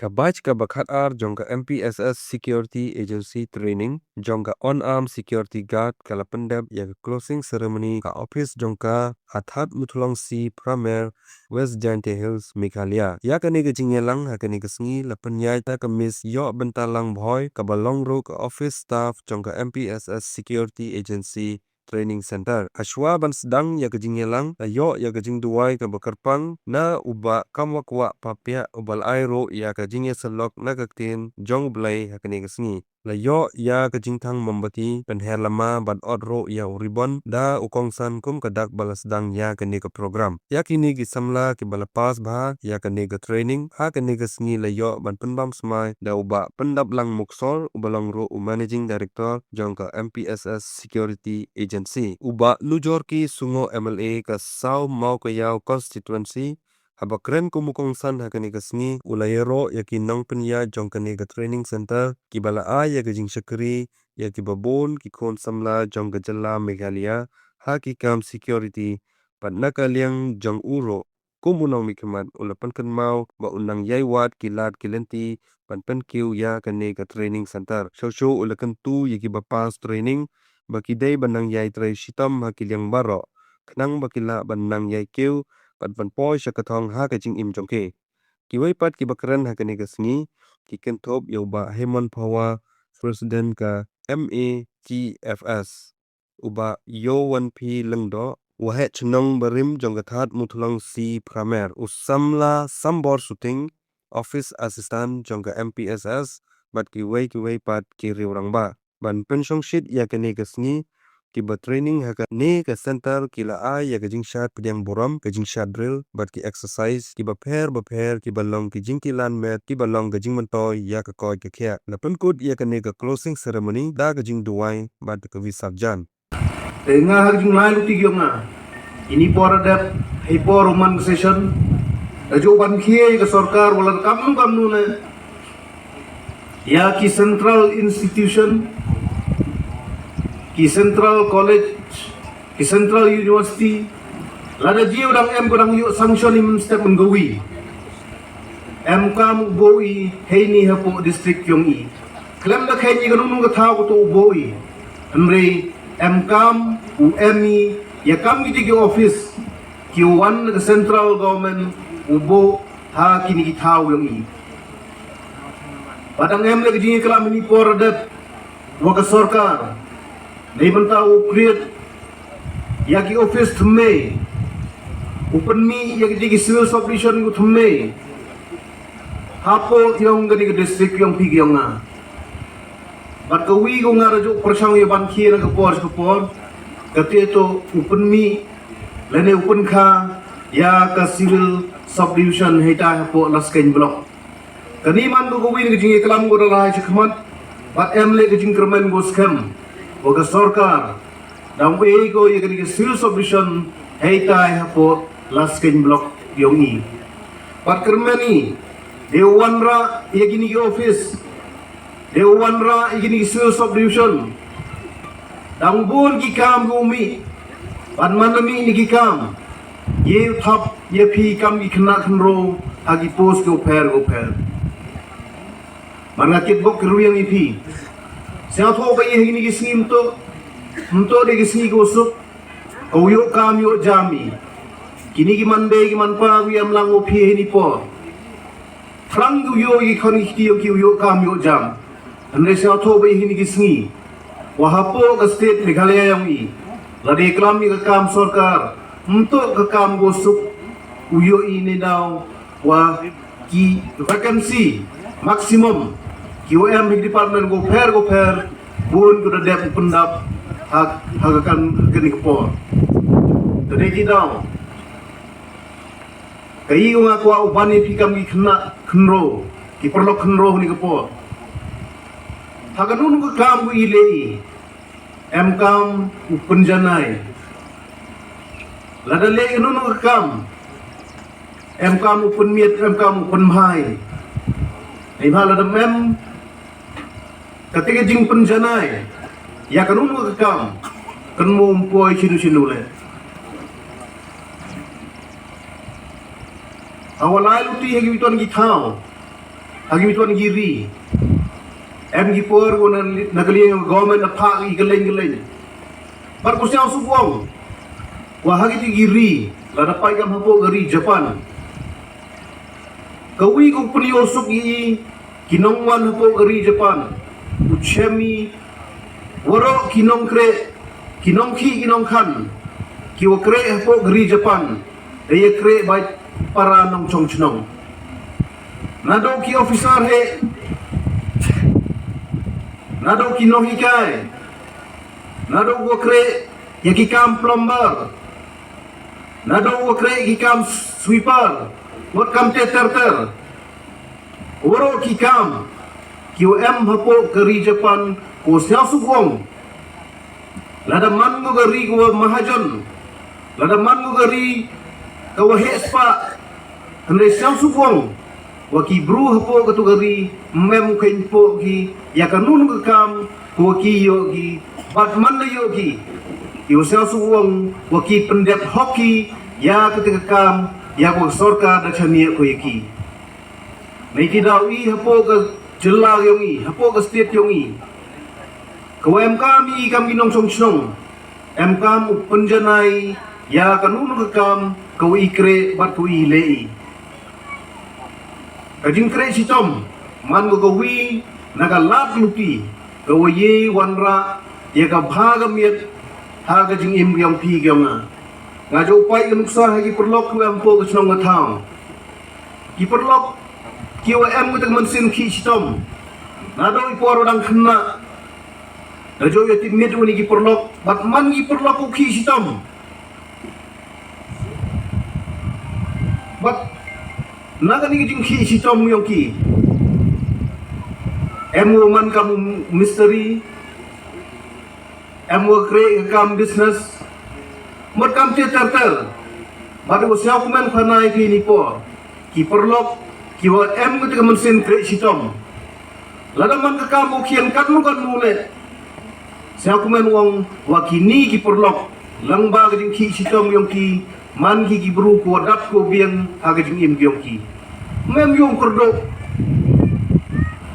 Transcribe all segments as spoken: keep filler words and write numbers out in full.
Ka batch kaba khatar jong ka M P S S Security Agency Training jong ka Unarmed Security Guard ka la pyndep ïa ka closing ceremony ka office jong ka ha Thadmuthlong C Pramer, West Jaintia Hills, Meghalaya. Ïa kane ka jingïalang ha kane ka sngi la pynïaid da ka Miss Ïohbyntalang Bhoi kaba long ruh ka office staff jong ka M P S S Security Agency Training Center. Hashwa ban sdang ïa ka jingïalang, la ïoh ïa ka jingduwai kaba kyrpang na u Bah Kamwakwa Papiah uba la ai ruh ïa ka jingïasyllok na ka ktien jong U Blei ha kane ka sngi. La ïoh ïa ka jingthang mombati, pynher lama bad ot ruh ïa u ribbon da u kongsan kum ka dak ba la sdang ïa kane ka program. Ïa kine ki samla kiba la pass bha ïa kane ka training ha kane ka sngi la ïoh ban pynbam smai da u Bah Pyndaplang Muksor uba long ruh u Managing Director jong ka M P S S Security Agency. U Bah Nujorki Sungo M L A ka Saw Mawkaiaw Constituency, haba kren kum u kongsan ha kane ka sngi, u la ïaroh ïa ki nongpynïaid jong kane ka training center kiba la ai ïa ka jingshakri ïa kiba bun ki khun samla jong ka jylla Meghalaya ha ki kam security, bad na ka liang jong u ruh, kum u nongmihkhmat, u la pynkynmaw ba un nang ïai wad ki lad ki lynti ban pynkiew ïa kane ka training center. Shuh shuh u la kyntu ïa kiba pass training ba ki dei ban nang ïai trei shitom ha ki liang baroh, khnang ba ki lah ban nang ïai kiew bad ban poi sha ka thong ha ka jingim jong ki. Kiwei pat kiba kren ha kane ka sngi, ki kynthup ïa u Bah Hemon Phawa, President ka M A T F S, u Bah Yowan P Lyngdoh, waheh chnong barim jong ka Thadmuthlong C Pramer, u samla Sambor Suting, Office Assistant jong ka M P S S, bad kiwei kiwei pat ki riew rangbah. Ban pynshongshit ïa kane ka sngi, kiba training ha kane ka center ki la ai ïa ka jingshad pdiang burom, ka jingshad drill bad ki exercise kiba pher bapher kiba long ki jingkilan met kiba long ka jingmyntoi ïa ka koit ka khiah. La pynkut ïa kane ka closing ceremony da ka jingduwai bad ka Visarjan. Te nga ha ka jinglai luti ki ong nga, ini por dep, hei por u man ka session, da ju ban khie ka sorkar, wat la kamnu kamnu ne ïa ki central institution, ki central college, ki central university, lada jia u dang em, u dang ïoh sanction, i mynstep mynkawi. Em kam u buh i heini hapoh district yong i. Khlem da kheiñ i kano kano ka thaw kato u buh i. Hynrei em kam u em i ïa kam kiti ki office ki wan na ka central government u buh ha kini ki thaw yong i. Ba dang em leh ka jingïaklam ini por dep wa ka sorkar. Neibynta u create ïa ki office thymmai, u pynmih ïa kiti ki civil subdivision u thymmai hapoh yong kani ka district yong phi yong nga. Bad kawi ka nga da ju pyrshang ïa ban khie na ka por sha ka por, kata to u pynmih lane u pynkha ïa ka civil subdivision heita hapoh Laskein block. Kani man ko kawi na ka jingïaklam ko da la hai shakhmat, bad em leh ka jingkyrmen ko skhem wa ka sorkar dang ei ko ïa kani ka civil subdivision heita hapoh Laskein block yong i. Bad kyrmen i, dei u wanrah ïa kini ki office, dei u wanrah ïa kini ki civil subdivision. Dang bun ki kam ko mih, bad man la mih ni ki kam, ïa u thap ïa phi kam ki khynnah khynraw ha ki post ko pher ko pher. Man nga kit bok ki rwiang ïa phi. Sngewthuh ba ïa kini ki sngi mynta, mynta dei ki sngi ko suk, ko ïoh kam ïoh jam i. Kini ki man dei ki man pa ko ïa mlang u phi ha ini por. Thrang u ïoh i khon i kti ïoh ki u ïoh kam ïoh jam. Hynrei sngewthuh ba i hini ki sngi wa hapoh ka state Meghalaya yong i, la dei klam i ka kam sorkar, mynta ka kam ko suk u ïoh i ni daw wa ki vacancy maximum ki u em hi department ko pher ko pher, bun ko da dep pyndap ha, ha ka kan kani ka por. Te dei ki daw. Ka i u nga kwah u ban ïa phi kam ki khynnah khynraw, ki paralok khynraw ni ka por. Ha kano kano ka kam ko i leh i, em kam u pynjanai. Lada leh i kano kano ka kam, em kam u pynmiat, em kam u pynbha i. Neibhah lada em kata ka jingpynjanai ïa kano kano ka kam, kan mo um poi shinu shinu leh. Hawa lai luti ha ki witon ki thaw, Ha ki wan ki ri, em ki por ko na, na ka liang ka government na phah ki kylleng kylleng. Bad ko sngewsuk ong, wa ha kiti ki ri, lada peit kam hapoh ka ri Japan, ka wi ko pynïoh suk ïa i, ki nongwan hapoh ka ri Japan, u chem i, waroh ki nongkreh, ki nongkhih, ki nongkhan, ki wa kreh hapoh ka ri Japan, da ïa kreh bad para nongchong chnong. Naduh ki officer hi, naduh ki nonghikai, naduh wa kreh ïa ki kam plumber, naduh wa kreh ki kam sweeper, wat kam ter ter ter. Waroh ki kam, ki wa em hapoh ka ri Japan, ko sngewsuk ong, lada man ko ka ri ko wa mahajon, lada man ko ka ri ka wa heh spah, hynrei sngewsuk ong, wa ki bru hapoh kato ka ri, ym em u kheiñ poh ki, ïa kano kano ka kam, ko wa ki ïoh ki, bad man la ïoh ki, ki wa sngewsuk ong, wa ki pyndep hok ki, ïa kata ka kam, ïa ko ka sorkar da chaniah ko ïa ki. Nei ti daw i hapoh ka jylla yong i, hapoh ka state yong i, ka wa em kam i kam ki nongchong chnong, em kam u pynjanai ïa kano kano ka kam ka wa i kreh bad ka wa i leh i. Ka jingkreh shitom, man ko ka wi na ka lad luti, ka wa i wanrah ïa ka bha ka miat ha ka jingim yong phi yong nga. Nga ju peit ka nuksa ha ki paralok ki wa em hapoh ka chnong ka thaw. Ki paralok, ki wa em kita ka mynsiem khih shitom, naduh i por wa dang khynnah, da ju ïa tipmit u ni ki paralok, bad man ki paralok u khih shitom. Bad na kani ka jingkhih shitom yong ki, em u man kam u mistri, em wa kreh ka kam business, mut kam ter ter ter. Bad wa sngewkmen khana ïa phi ni por, ki paralok, ki wa em kita ka mynsiem kreh shitom, lada man ka kam u khian katno katno leh, sngewkmen ong, wa kini ki paralok, lyngba ka jingkhih shitom yong ki, man ki ki bru ko wa dap ko biang ha ka jingim yong ki. Ym em ïoh kyrduh.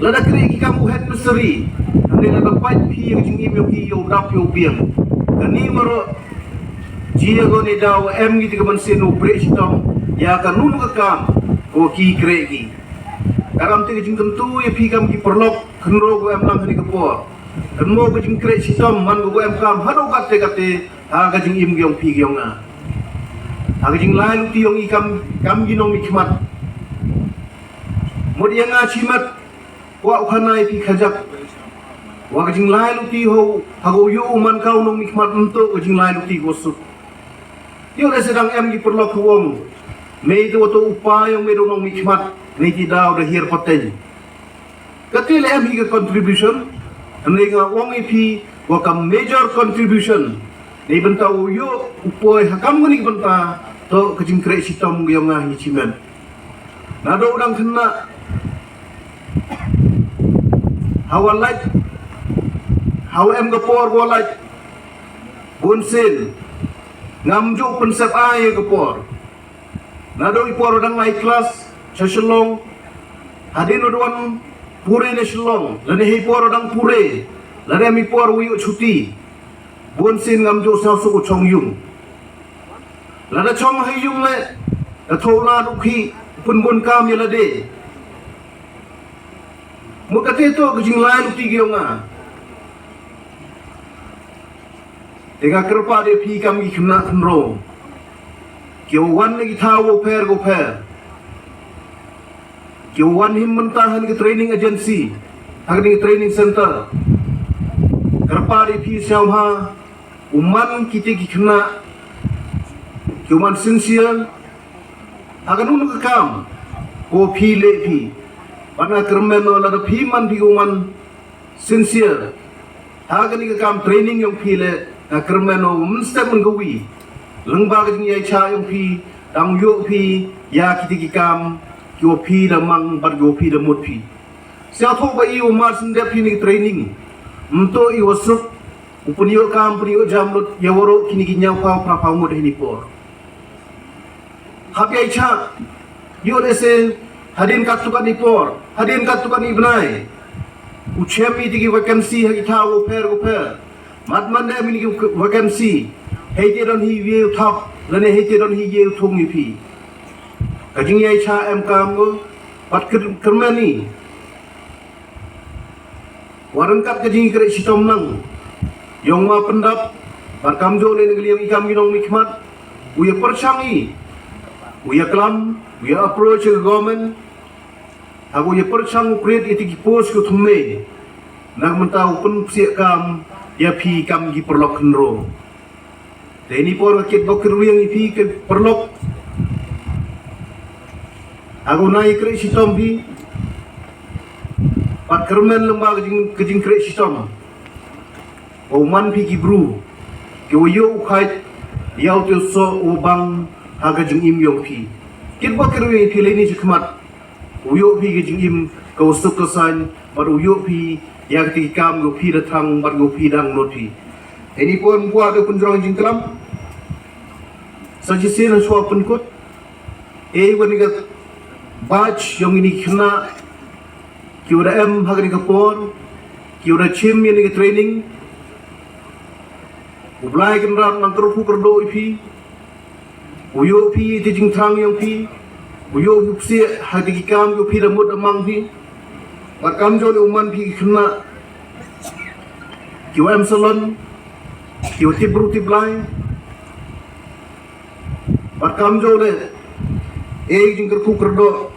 Lada kreh ki kam u head mistri, hynrei lada peit phi ïa ka jingim yong ki, ïoh dap ïoh biang. Kani marok, jia ko ni daw em kita ka mynsiem u kreh shitom ïa kano kano ka kam ko ki kreh ki. Karam te ka jingkyntu ïa phi kam ki paralok, khynraw ko em lang ha ni ka por, kynmaw ka jingkreh shitom man ko em kam haduh katte katte ha ka jingim yong phi yong nga. Ha ka jinglai luti yong i kam, kam ki nongmihkhmat, mut ïa nga shimet, wa u khana ïa phi khajak, wa ka jinglai luti ho, ha ko ïoh u man ka u nongmihkhmat, mynta ka jinglai luti ko suk. Ïoh lehse dang em ki paralok ki ong, mei tu wa tu u pa yong mei tu nongmihkhmat, nei ti daw da hiar pateng. Kata leh em hi ka contribution, hynrei nga ong ïa phi, wa ka major contribution, neibynta u ïoh u poi ha kam kani ka bynta, to ka jingkreh shitom yong nga hi shimet. Naduh u dang khynnah, ha wa lait, ha wa em ka por wa lait, bun sien, ngam ju pynsep ai ïa ka por. Naduh i por wa dang ai klas sha Shillong, hadien wa wan pure na Shillong, lane hi por wa dang pure, lane em i por wa ïoh chuti, bun sien ngam ju sngewsuk u chong ïung. Lada chong ha ïung leh, da thoh lad u khih, pynbun kam ïa lade. Mut kata to ka jinglai luti ki yong nga. Te nga kyrpad ïa phi kam ki khynnah khynraw, ki wa wan na ki thaw wa pher wa pher, ki wa wan hi mynta ha kani ka training agency, ha kani ka training center. Kyrpad ïa phi sngewbha, u man kita ki khynnah, ki wa man sincere ha kano kano ka kam ko phi leh phi. Bad nga kyrmen noh lada phi man phi ko man sincere ha kani ka kam training yong phi leh, nga kyrmen noh mynstep man ka wi, lyngba ka jingïaishah yong phi, dang ïoh phi ïa kita ki kam ki wa phi da mang bad ki wa phi da mut phi. Sngewthuh ba i wa mar shen dep phi ni training, mynta i wa suk, u pynïoh kam pynïoh jam lut ïa waroh kini ki hynñiewphew phraphew ngut hi ni por. Hap ïaishah, ïoh lehse Hadien katto katne por, hadien katto katne bnai, u chem ïa ki vacancy ha ki thaw bapher bapher. Mat man da em ïa ki vacancy, hei te don hi ïa u thap lane hei te don hi ïa u thung ïa phi. Ka jingïaishah em kam ko, bad kyrmen hi. Wat ryngkat ka jingkhreh shitom lang ïong ma pyndap, bad kamjooh lane ka liang i kam ki nongmihkhmat, u ïa pyrshang i, u ïa klam, u ïa approach ka government, ha u ïa pyrshang u create ïa ki post ko thymme. Na mynta u pynpsiah kam ïa phi kam ki paralok khynraw. Te ini por ka kit bok kyrwiang ïa phi ki paralok. Aku nai khreh shitom phi. Bad kyrmen lem ba ka jing ka jingkhreh shitom. U man phi ki bru, ki u ïoh u khait ïa u te u soh u bang ha ka jingim ïong phi. Kit bok kyrwiang ïa phi lei ni shakhmat. U ïoh phi ka jingim ka u suk ka sain, bad u ïoh phi ïa ka ti kam ko phi da thang bad ko phi dang nud phi. Ini por ym kwah da pynjrong jingklam. Sa shisien shuwa pynkut, ei wan ka batch ïong ini ki khynnah ki u da em ha kani ka por, ki u da chim ïa ini ka training. U Blai Kynrad nang kyrkhu kyrdoh ïa phi. U ïoh phi ïa ki jingthrang ïong phi. U ïoh phi psiah ha ki kam ki phi da mut da mang phi. Bad kamjooh leh u man phi ki khynnah ki wa em salon, ki wa tip bru tip Blai. Bad kamjooh leh ei jingkyrkhu kyrdoh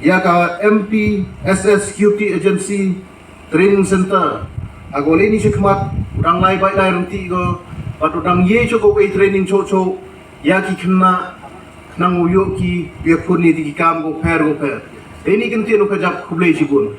ïa ka M P S S Security Agency Training Center. Aku lei ni shakhmat u dang lai bai lai rynti ko, bad u dang ïa cho ko ei training cho cho ïa ki khynnah, khnang u ïoh ki ïa khun ïa ki kam ko pher ko pher. Te ini kyntien u ka jap, khublei shibun.